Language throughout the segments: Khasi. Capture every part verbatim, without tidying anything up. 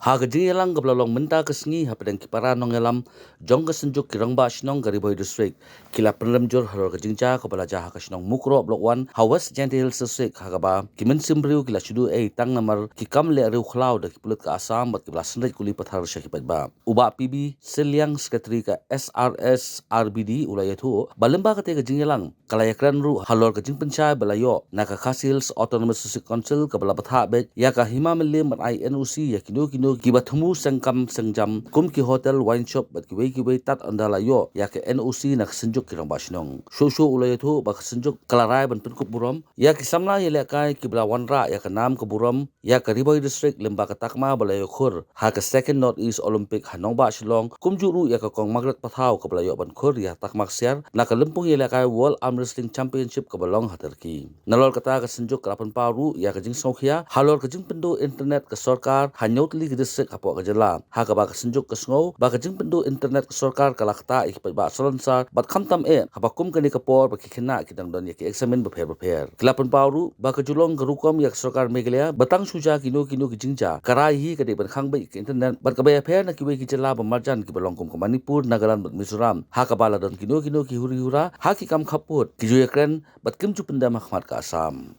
Ha ka jingïalang kaba la long mynta ka sngi hapdeng ki para nongïalam jong ka Synjuk ki Rangbah Shnong ka Ri Bhoi District, ki la pynrem jur halor ka jingjia kaba la jia ha ka shnong Mukroh Block One ha West Jaintia Hills District, ha kaba ki mynsiem briew ki la shu duh ei tang namar ki kam leh riewkhlaw da ki pulit ka Assam bad kiba la synreit kuli pathar sha ki paidbah. U Bah P B Sylliang, Secretary ka S R S R B D, u la ïathuh ba lyngba katei ka jingïalang ka la ïakren ruh halor ka jingpynshai ba la ïoh na ka Khasi Hills Autonomous District Council kaba la bthah beit ïa ka Hima Mylliem ban ai N O C ïa kino kino kiba thmu seng kam seng jam kum ki hotel, wine shop bad kiwei kiwei, tad ynda la ïoh ïa ka N O C na ka Synjuk ki Rangbah Shnong. Shuh shuh u la ïathuh ba ka Synjuk ka la rai ban pynkup burom ïa ki samla ïalehkai kiba la wanrah ïa ka nam ka burom ïa ka Ri Bhoi District lyngba ka takma ba la ïoh khur ha ka Second North East Olympic ha nongbah Shillong, kumjuh ruh ïa ka Kong Margaret Pathaw kaba la ïoh ban khur ïa ka takma ksiar na ka lympung ïalehkai World Arm Wrestling Championship kaba long ha Turkey. Nalor kata, ka Synjuk ka la pynpaw ruh ïa ka jingsngewkhia halor ka jingpynduh internet ka sorkar ha hynñiew tylli ki district hapoh ka jylla, ha kaba ka Synjuk ka sngew ba ka jingpynduh internet ka sorkar ka la ktah ïa ki paidbah salonsar bad khamtam eh haba kum kane ka por ba ki khynnah ki dang don ïa ki eksamin bapher bapher. Ki la pynpaw ruh ba ka ju long ka rukom ïa ka sorkar Meghalaya ba tang shu jia kino kino ki jingjia, ka rai hi ka dei ban khang beit ïa ka internet bad kaba ïapher na kiwei ki jylla ba marjan kiba long kum ka Manipur, Nagaland bad Mizoram, ha kaba la don kino kino ki huri hura ha ki kam khappud ki ju ïakren bad kim ju pyndem ha khmat ka Assam.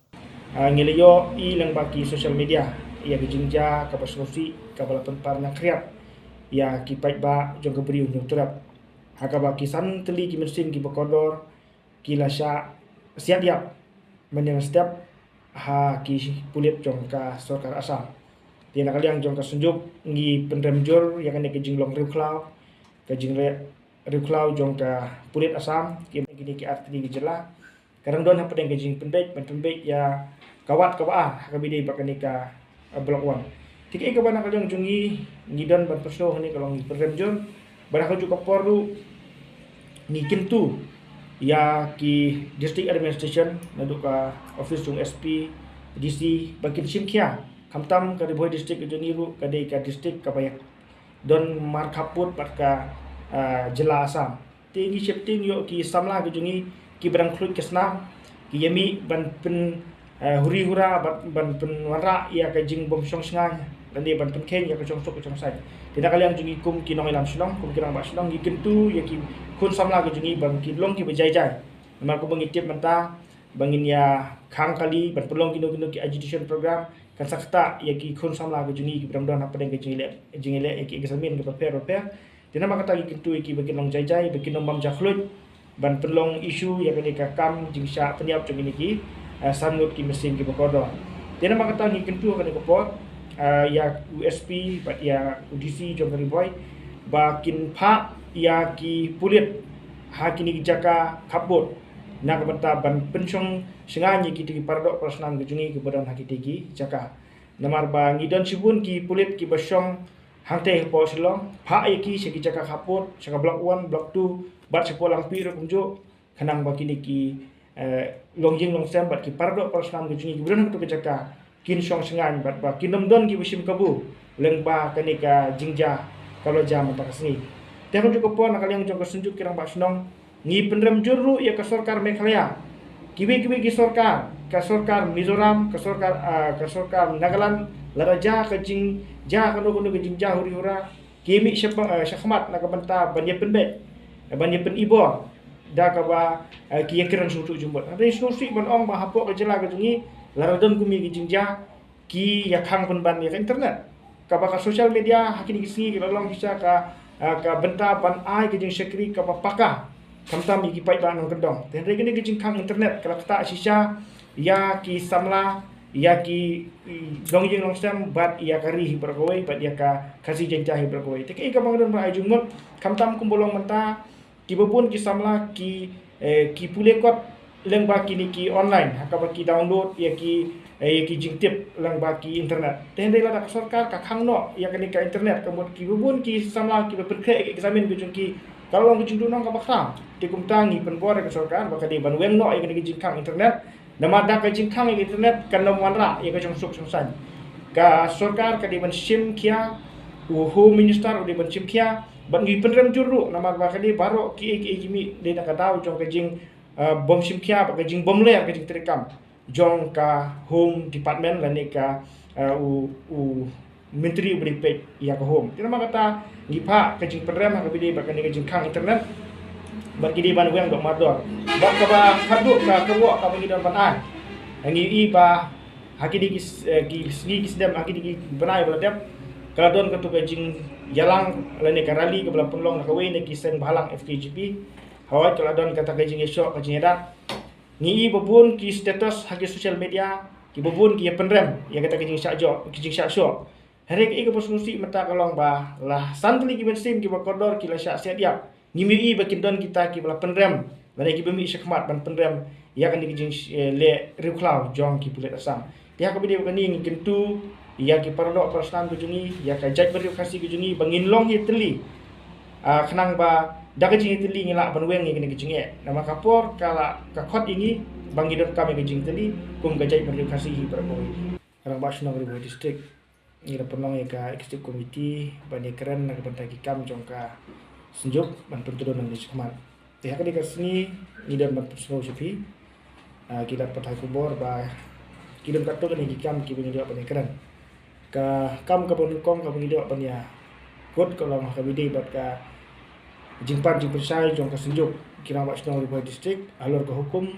Ah, ngi la ïohi lyngba ki social media ïa ka jingjia kaba sngewsih kaba la pynpar na khriat ïa ki paidbah jong ka Bri u Hynñiewtrep, ha kaba ki san tylli ki mynsiem kiba kordor ki la shah siat ïap mynne mynstep ha ki pulit jong ka sorkar Assam. Te na ka liang jong ka Synjuk ngi pynrem jur ïa kane ka jinglong riewkhlaw, ka jingleh riewkhlaw jong ka pulit Assam, ki, kine ki artylli ki jylla, ka dang don hapdeng ka jingpynbeit, ban pynbeit ïa ka wad kaba ar ha kaba ïadei bad kane ka, uh, Block One. Te kaei kaba na ka liang jong ngi ngi don ban pynsngew hangne ka long ngi pynrem jur, bad ha kajuh ka por ruh ngi kyntu ïa ki district administration naduh ka office jong S P, D C ba kin shim khia, khamtam ka Ri Bhoi District ka jong ngi ruh ka dei ka district kaba ïa don markhappud bad ka, ah, jylla Assam. Te ngi sheptieng ïoh ki samla ki jong ngi kiba dang khluit ka snam ki ïa mih ban pyn, ah, huri hura ban, ban pynwanrah ïa ka jingbym shong shngaiñ lane ban pynkheiñ ïa ka shongsuk ka shongsaiñ. Te na ka liang jong ngi kum ki nongïalam shnong, kum ki rangbah shnong, ngi kyntu ïa ki khun samla ki jong ngi ba kin long kiba jai jai. Namar kumba ngi tip mynta ba ngin ïa khang kali ban pynlong kino kino ki agitation program, kan sa ktah ïa ki khun samla ki jong ngi kiba dang don hapdeng ka jingïaleh, jingïaleh ïa ki examin kiba pher bapher. Te namar kata ngi kyntu ïa ki ba kin long jai jai, ba kin ym bam ja khluit ban pynlong issue ïa kane ka kam jingshah pynïap jong kine ki, eh, san ngut ki mynsiem kiba kordor. Te namar kata ngi kyntu ha kane ka por, eh, ïa u S P bad ïa u D C jong ka Ri Bhoi ba kin phah ïa ki pulit ha kine ki jaka khappud na ka bynta ban pynshong shngaiñ ïa kito ki paradoh parasnam ki jong ngi kiba don ha kito ki jaka. Namar ba ngi don shibun ki pulit kiba shong hangtei hapoh Shillong, phah ïa ki sha ki jaka khappud, sha ka Block One, Block Two bad shapoh Langpih ruh kumjuh, khnang ba kine ki, eh, longïing longsem bad ki paradoh parasnam ki jong ngi kiba don ha kito ki jaka kin shong shngaiñ bad ba kin ym don kiba shim kabu lyngba kane ka jingjia kaba la jia mynta ka sngi. Te ha kajuh ka por na ka liang jong ka Synjuk ki Rangbah Shnong ngi pynrem jur ruh ïa ka sorkar Meghalaya, kiwei kiwei ki sorkar, ka sorkar Mizoram, ka sorkar, ah, ka sorkar Nagaland, lada jia ka jingjia kano kano ka jingjia huri hura, ki mih sha, eh, shakhmat na ka bynta ban ïa pynbeit, ban ïa pynibor da kaba, eh, ki ïa kren sngewthuh jingmut. Hynrei sngewsih ban ong ba hapoh ka jylla ka jong ngi lada don kum ïa ki jingjia ki ïa khang pynban ïa ka internet. Kaba ka social media ha kine ki sngi ki la long shisha ka, ah, ka bynta ban ai ka jingshakri kaba paka khamtam ïa ki paidbah nongkyndong. Te hynrei kane ka jingkhang internet ka la ktah shisha ïa ki samla, ïa ki, i, longïing longsem bad ïa ka ri hi baroh kawei bad ïa ka Khasi Jaiñtia hi baroh kawei. Te kaei kaba nga don ban ai jingmut khamtam kumba long mynta, kiba bun ki samla ki, eh, ki pule kot lyngba kine ki online, ha kaba ki download ïa ki, eh, ïa ki jingtip lyngba ki internet. Te hynrei lada ka sorkar ka khang noh ïa kane ka internet, ka mut kiba bun ki samla kiba pynkhreh ïa ka examin ka jong ki, ka la long ka jingduhnong kaba khraw. Te kumta ngi pynbor ïa ka sorkar ba ka dei ban weng noh ïa kane ka jingkhang internet. Namar da ka jingkhang ïa ka internet kan ym wanrah ïa ka shongsuk shongsaiñ. Ka sorkar ka dei ban shim khia, u Home Minister u dei ban shim khia, bad ngi pynrem jur ruh namar ba ka dei baroh kiei kiei ki mih dei na ka daw jong ka jing, eh, bym shim khia bad ka jingbymler ka jingtreikam jong ka Home Department lane ka, eh, u, u myntri uba dei peit ïa ka home. Te namar kata ngi phah ka jingpynrem ha kaba ïadei bad kane ka jingkhang internet bad ki dei ban weng doh mardor. Bad kaba khadduh ka kyrwoh kaba ngi don ban ai, ngi ïohi ba ha kine ki s-, eh, ki sngi ki snem, ha kine ki bnai ba la dep, ka la don katu ka jingïalang lane ka rally kaba la pynlong na kawei na ki seng bhalang F K J P. Hooid, ka la don kata ka jingïashoh, ka jingïadat. Ngi ïohi ba bun ki status ha ki social media, kiba bun ki ïa pynrem ïa kata ka jingshah shoh, ki jingshah shoh. Hynrei kaei kaba sngewsih mynta ka long ba la san tylli ki mynsiem kiba kordor ki la shah siat ïap. Ngim ïohi ba kin don kita kiba la pynrem lane kiba mih shakhmat ban pynrem ïa kane ka jing, eh, leh riewkhlaw jong ki pulit Assam. Te ha kaba ïadei bad kane ngi kyntu ïa ki paradoh parasnam ka jong ngi, ïa ka jaitbynriew Khasi ka jong ngi ba ngin long ïa tylli. Ah, khnang ba da ka jingïatylli ngi lah ban weng ïa kane ka jingeh. Namar ka por ka la, ka khot ïa ngi ba ngi donkam ïa ka jingïatylli kum ka jaitbynriew Khasi hi para bangeit. Rangbah Shnong Ri Bhoi District, ngi la pynlong ïa ka executive committee ban ïakren na ka bynta ki kam jong ka Synjuk ban pyntudun nangne shakhmat. Te ha kane ka sngi ngi don ban pynsngew sha phi, ah, ki lad pathai khubor ba ki don katto katne ki kam kiba ngi doh ban ïakren. Ka kam kaba nyngkong kaba ngi doh ban ïakut ka long ha kaba ïadei bad ka jingpan jingpynshai jong ka Synjuk ki Rangbah Shnong Ri Bhoi District halor ka hukum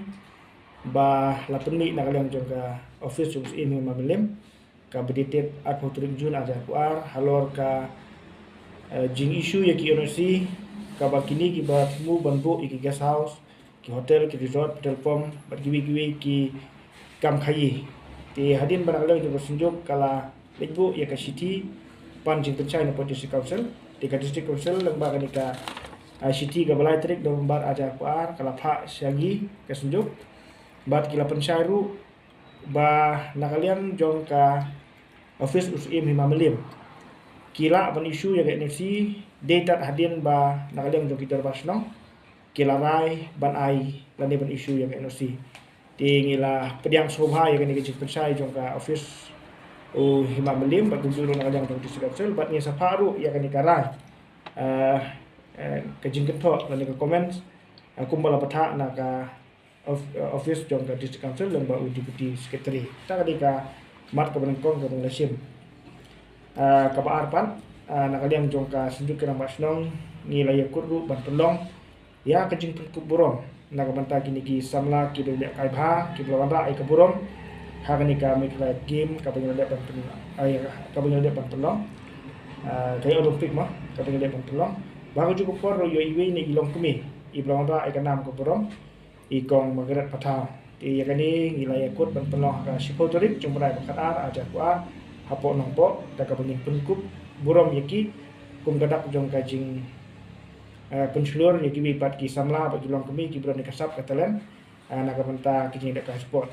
ba la pynmih na ka liang jong ka office jong u Syiem Hima Mylliem, kaba dated arphew tarik June arhajar arphew ar, halor ka, eh, jing issue ïa ki N O C, kaba kine kiba thmu ban buh ïa ki guest house, ki hotel, ki resort, petrol pump bad kiwei kiwei ki kam khaïi. Te hadien ba na ka liang jong ka Synjuk ka la leit buh ïa ka shithi pan jingpynshai na ka District Council, te ka District Council lyngba kane ka, ah, shithi kaba lai tarik November arhajar arphew ar ka la phah sha ngi ka Synjuk bad ki la pynshai ruh ba na ka liang jong ka office u Syiem Hima Mylliem ki lah ban issue ïa ka N O C dei tad hadien ba na ka liang jong ki dorbar shnong ki la rai ban ai lane ban issue ïa ka N O C. Te ngi la pdiang sngewbha ïa kane ka jingpynshai jong ka office u Hima Mylliem bad kumjuh ruh na ka liang jong District Council bad ngi sa phah ruh ïa kane ka rai, eh, eh, ka jingkynthoh lane ka comments, eh, kumba la bthah na ka of-, eh, office jong ka District Council lyngba u Deputy Secretary. Kata ka dei ka mat kaba nyngkong kaba ngi la shim. Ah, kaba ar pat, ah, na ka liang jong ka Synjuk ki Rangbah Shnong ngi la ïakut ruh ban pynlong ïa ka jingpynkup burom na ka bynta kine ki samla kiba la leh kai bha kiba la wanrah ïa ka burom ha kane ka Meghalaya Game kaba ngi la leh ban pyn-, ah, ïa, kaba ngi la leh ban pynlong, ah, ka Olympic mo, kaba ngi la leh ban pynlong. Bad ha kajuh ka por ruh ïoh iwei na ki longkmie iba la wanrah ïa ka nam ka burom, i Kong Margaret Pathaw. Te ïa kane ngi la ïakut ban pynlong ha ka shiphew tarik jong u bnai ba khatar arhajar arphew ar hapoh Nongpoh da kaba ngin pynkup burom ïa ki kum ka dak jong ka jing, eh, pynshlur ïa kiwei pat ki samla bad ki longkmie kiba don ïa ka sap ka talent, eh, na ka bynta ka jingïalehkai sport.